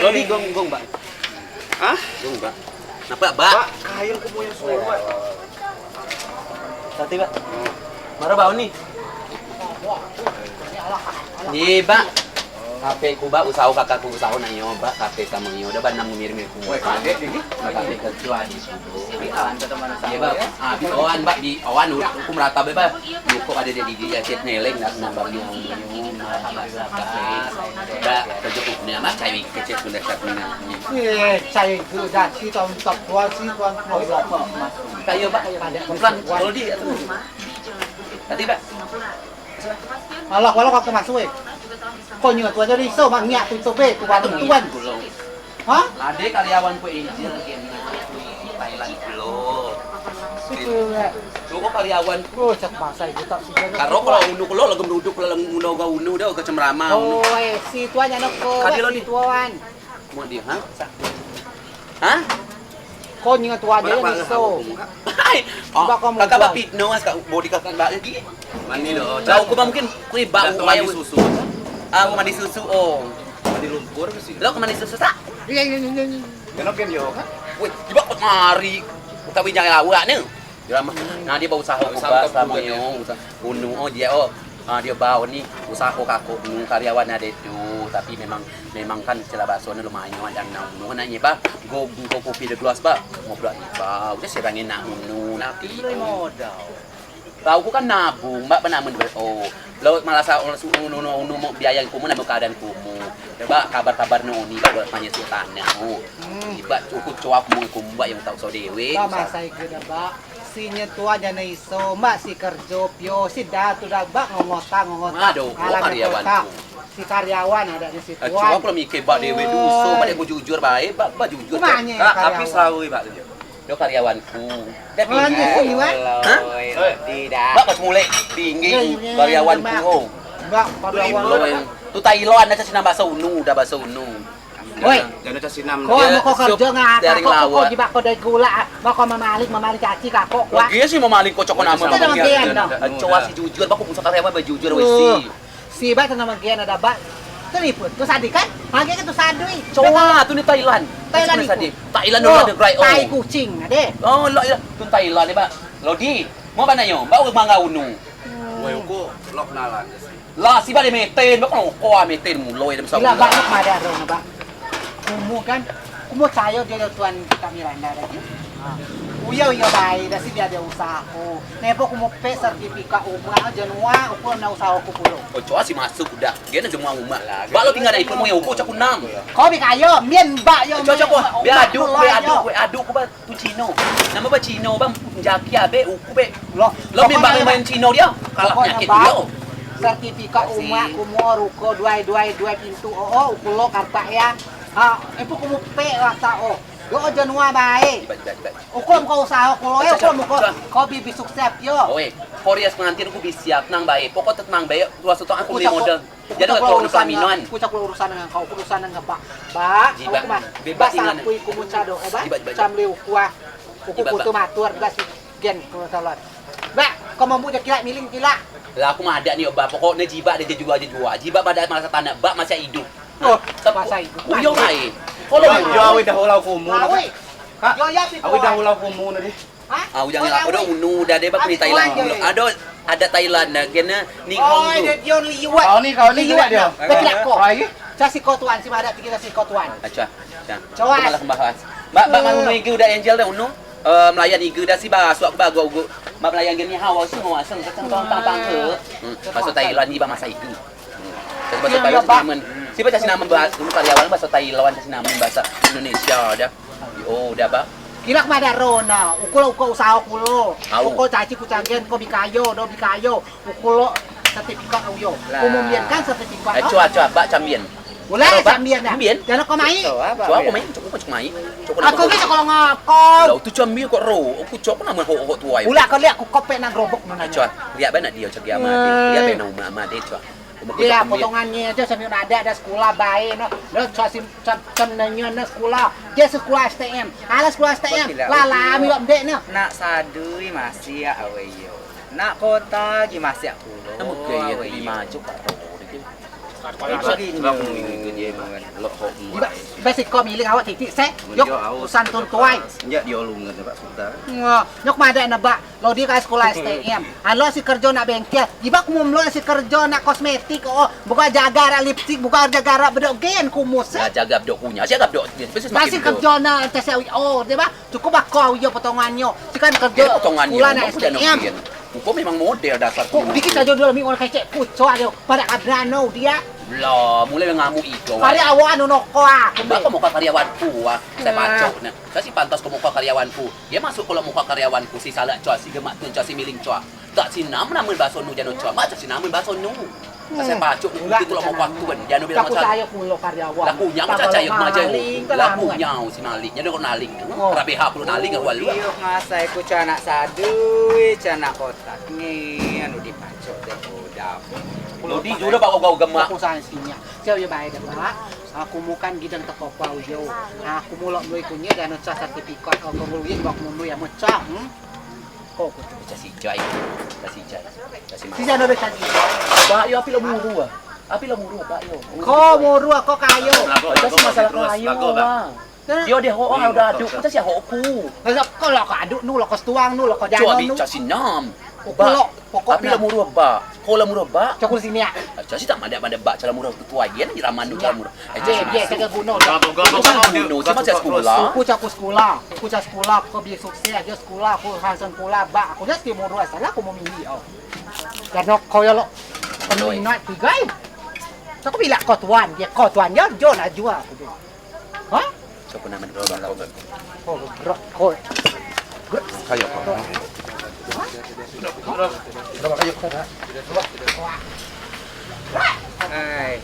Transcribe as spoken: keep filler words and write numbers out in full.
Lo di gong, gong, Bak. Hah? Gong, Bak. Napa, Bak? Bak, kain ku punya surat. Tati, Bak. Maro bau ni. Ni, Bak. Kape ku, Bak, usaho kakak ku, usaho nak nyo, Bak, kape samo nyo, dah ba nam ngumir-ngumir ku. Weh, kaget ini. Kape kerjo adi. Iya, Bak. Ah, bi oan, Bak, bi oan, udah aku merata be, Bak. Luko ade di, di, di, cet neleng, nak nambah nyo. Bak, kerjo ku ni, Bak, cai kecet ku dah kat ni. Eh, cai ku dah si tuan tak tuan si tuan. Kayo, Bak. Bukan, kalau di, tadi, Bak. Alah, walau kau masuk, eh. Kau nyo tuan jadi so, mak ngiak tutup, eh, tuan, tuan. Hah? Ade karyawan ku ini lagi yang Thailand kulo. Situ, eh. Cubo karyawan. Oh, cak bahasa itu tak sih. Karo kalau unu kulo lagi duduk, kalau unu ga unu dah, ga cemrama unu. Oh, eh, si tuan anak ko, Kadi lo si ni. Tuan. Mau di, ha? Hah? Ko nyo tuan aja ni so. Hai. Oh, kakak ba pitno, as, kak, bodi kakak ba lagi. Mandi lo. Lah, uku mah mungkin ku iba, uku mandi susu. Ah, uku mandi susu, oh. Mandi lumpur ke sih? Lo ke mandi susu, tak? Iya, iya, iya, iya. Kena gen yo, kan? Wih, iba kok mari. Utawi jangan awak ni. Nah, dio bausaho ku ba selamo yo, usaho unu, oh, dio, oh. Ah, dio bau ni, usaho kako nu, karyawan ade tu, tapi memang, memang kan istilah baso ni lumayan, ade nak unu, nak nye ba, go, go kopi de gelas ba, ngobrol ni ba, udah serang nak unu, nak pi. Tau ku kan nabung, Bak, ba namen, oh. Lo malah sa, unu, unu, unu, mau biaya kumu, nabung keadaan kumu. Coba kabar-kabar nu ni, Bak, buat tanya si tanah, oh. Iba cukup coa kumu, kumu, Bak, yang tau so dewe. Ba masa ige dah, Bak. Si nyetua jano iso, Bak, si kerjo pio, si dah tu dah, Bak, ngongota, ngongota. Aduh, karyawan. Si karyawan ade ni si tuan. Coa kalau mikir, Bak, dewe duso, Bak, dek ku jujur bae, Bak, Bak, jujur. Tapi selawe, Bak, tu. Yo karyawanku. Dah pilihan. Hah? Tidak. Bak, pas mulai tinggi karyawanku, oh. Bak, karyawan. Tu Thailand, dah caci nam baso unu, dah baso unu. Woi, jano caci nam. Ko mau ko kerjo ngan, ko jibeak ko dari gula, mau ko memalik, memalik caci kako, kuat. Lagi si memalik ko coko nama. Coa si jujur, Bak, ko pusok karyawan ba jujur, wesi. Si ba tengah magian ade ba telipun. Tu sadi kan? Magi kan tu sadui. Coa tu ni Thailand. Thailand iku. Thailand ade gerai, oh. Tai kucing ade. Oh, lo, iya. Tu Thailand ni, Bak. Lodi, mau ba nak nyo? Ba mangga unu. Woi, uku lo kenalan. Lah, si ba de meten, Bak, ko meten mulo ye. Gila, Bak, nak madeak ro, Bak. Kumu kan, kumu cayo dio tuan kita Miranda dah. Uyo, uyo bae, dah si dio ade usaho. Nepo kumu pe sertifikat umeak, jano uku nak usaho ku pulo. Oh, coa si masuk udah. Gen jano umeak. Bak, lo tinggal dah ipo, mau yo uku cak kunang. Ko bi kayo, mien Bak yo. Coa, coa, ko. Bi adu, bi adu, bi adu ku ba tu Cino. Nama ba Cino, ba jaki abe, uku be. Lo, lo mien Bak main Cino dio. Kalah penyakit dio. Sertifikat umeak kumu, ruko duai, duai, duai pintu, oh, oh, uku lo kartak ya. Ha, ipu kumu pe rasa, oh. Yo, janua bae. Jibeak, jibeak, jibeak. Uku lo muko usaho kulo, eh, uku lo muko ko bi, bi sukses yo. Oi, Korea pengantin ku bi siap, tenang bae. Pokok tenang bae, dua sutong aku beli model. Jadi kulo urusan pelaminan. Ku cak kulo urusan ngen kau, urusan ngen Bak. Bak, jibeak. Bebas ingan. Sapui kumu cado, eh, Bak. Jibeak, jibeak, jibeak. Cam liu kuah. Uku kutu matur, bebas. Gen, kulo salon. Bak, ko mambu je kilak, miling kilak. Lah, aku madeak ni, Bak. Pokok ne jibeak de jejua, jejua. Jibeak madeak malah setaneak, Bak masih idup. Oh, masa idup. Uyo bae. Kalau yo, awei dah ulau kumu. Awei. Kak, yo, ya, awei dah ulau kumu ni. Hah? Ah, ujang lah. Ado unu, dah de ba kuni Thailand. Ado adat Thailand dah, kena ni kau tu. Kau ni, kau ni liwat dio. Betul ko. Lagi? Casi ko tuan, si madeak tinggi casi ko tuan. Acua. Coa. Malah bahas. Bak, bak, mak unu ige udah Angel dah unu. Eh, melayan ige dah si ba, suak ba gua ugu. Bak melayan gini hawa si ngawaseng, kacang tong tang tang ke. Hmm, baso Thailand ni ba masa ige. Hmm. Baso Thailand namen. Si ba caci namen ba, unu karyawan baso Thailand caci namen baso Indonesia dah. Oh, dah ba. Kilak madeak ro na, uku lo uko usaho kulo. Uko caci ku canggen, ko bi kayo, do bi kayo. Uku lo sertifikat uyo. Umum bien kan sertifikat. Eh, coa, coa, Bak cambien. Ulak cambien dah. Cambien. Jano ko mai. Coa, ko mai, cukup, cukup mai. Aku ni sekolah ngakau. Lah, tu cambien kok ro. Aku coa, ko nama hok, hok tuai. Ulak ko liak, ku kopek nak gerobok nona. Coa, liak bae nak dio, coa, ama dio. Liak bae nak uma, ama dio, coa. Iya, potongan nyo aja sambil nadeak dah sekolah bae, no. No, coa sim, coa, coa nenyo, no, sekolah. Dio sekolah S T M. Alah sekolah S T M. Lah, lami wak mdek, no. Nak sadui masih ya, awei yo. Nak kota gi masiak kulo. Namo gaya tu lima juk kak tau dikit. Iba, iba si ko miling awak titik se. Yok, usan tun tuai. Nyak dio lu ngen Pak Sultan. Nyok madeak ne ba. Lok di ka sekolah S T M. Alo si kerjo nak bengkel. Iba kumu mlok si kerjo nak kosmetik. Oh, buka jaga arak lipstik, buka jaga arak bedok gen kumu se. Jaga bedok kunyau, jaga bedok. Masih kerjo nak tes awi. Oh, dia ba. Cukup ba ko awi yo potongan nyo. Si kan kerjo sekolah nak S T M. Uko memang model dasar. Kok dikit aja dulu mi orang kecek pucuk aja. Pada kabrano dia. Lah, mulai ngamuk iko. Karyawan uno ko ah. Ba ko mukak karyawan ku ah. Saya pacok ne. Saya si pantas ko mukak karyawan ku. Dia masuk kalau mukak karyawan ku si salak coa si gemak tun coa si miling coa. Tak si nam namen baso nu jano coa. Mak coa si namen baso nu. Saya pacok ni kutu kalau mukak tun jano bila macam. Aku saya kulo karyawan. Laku nyau caca yang maja. Laku nyau si malik. Jano ko naling. Rabeha puluh naling aku alu. Iyo ngasai ku coa nak sadui coa nak kotak ni anu dipacok deh udah. Lodi juro ba ogau gemak. Aku sansinya. Siau yo bae deh ba. Aku mukan gidang teko pau yo. Aku mulok mlui kunye dan coa sertifikat aku mlui ba aku mlui amen coa. Hmm. Ko ku coa si jai. Coa si jai. Coa si jai. Si jai no coa si jai. Ba yo api lo muru ah. Api lo muru ba yo. Ko muru ko kayo. Coa si masalah kayo ba. Dio de ho ah udah aduk. Coa si ho ku. Kalau ko aduk nu lo ko setuang nu lo ko jano nu. Coa si nam. Ba. Pokok api lo muru ba. Ko lo muru ba. Coa ku sini ah. Coa si tak madeak-madeak ba coa lo muru tuai dia ni raman nu coa lo muru. Dia dia kagak guno. Guno cuma coa sekolah. Ku coa ku sekolah. Ku coa sekolah. Ku bi sukses dia sekolah. Ku hansen pula ba. Ku nya si muru salah ku mau mili oh. Jano ko yo lo. Penuh inat tigai. Coa ku bila ko tuan dia ko tuan dia jo lah jua. Hah? Coa ku nama dulu. Ko gerak ko. Kayo ko. Berapa kayo ko? Hai.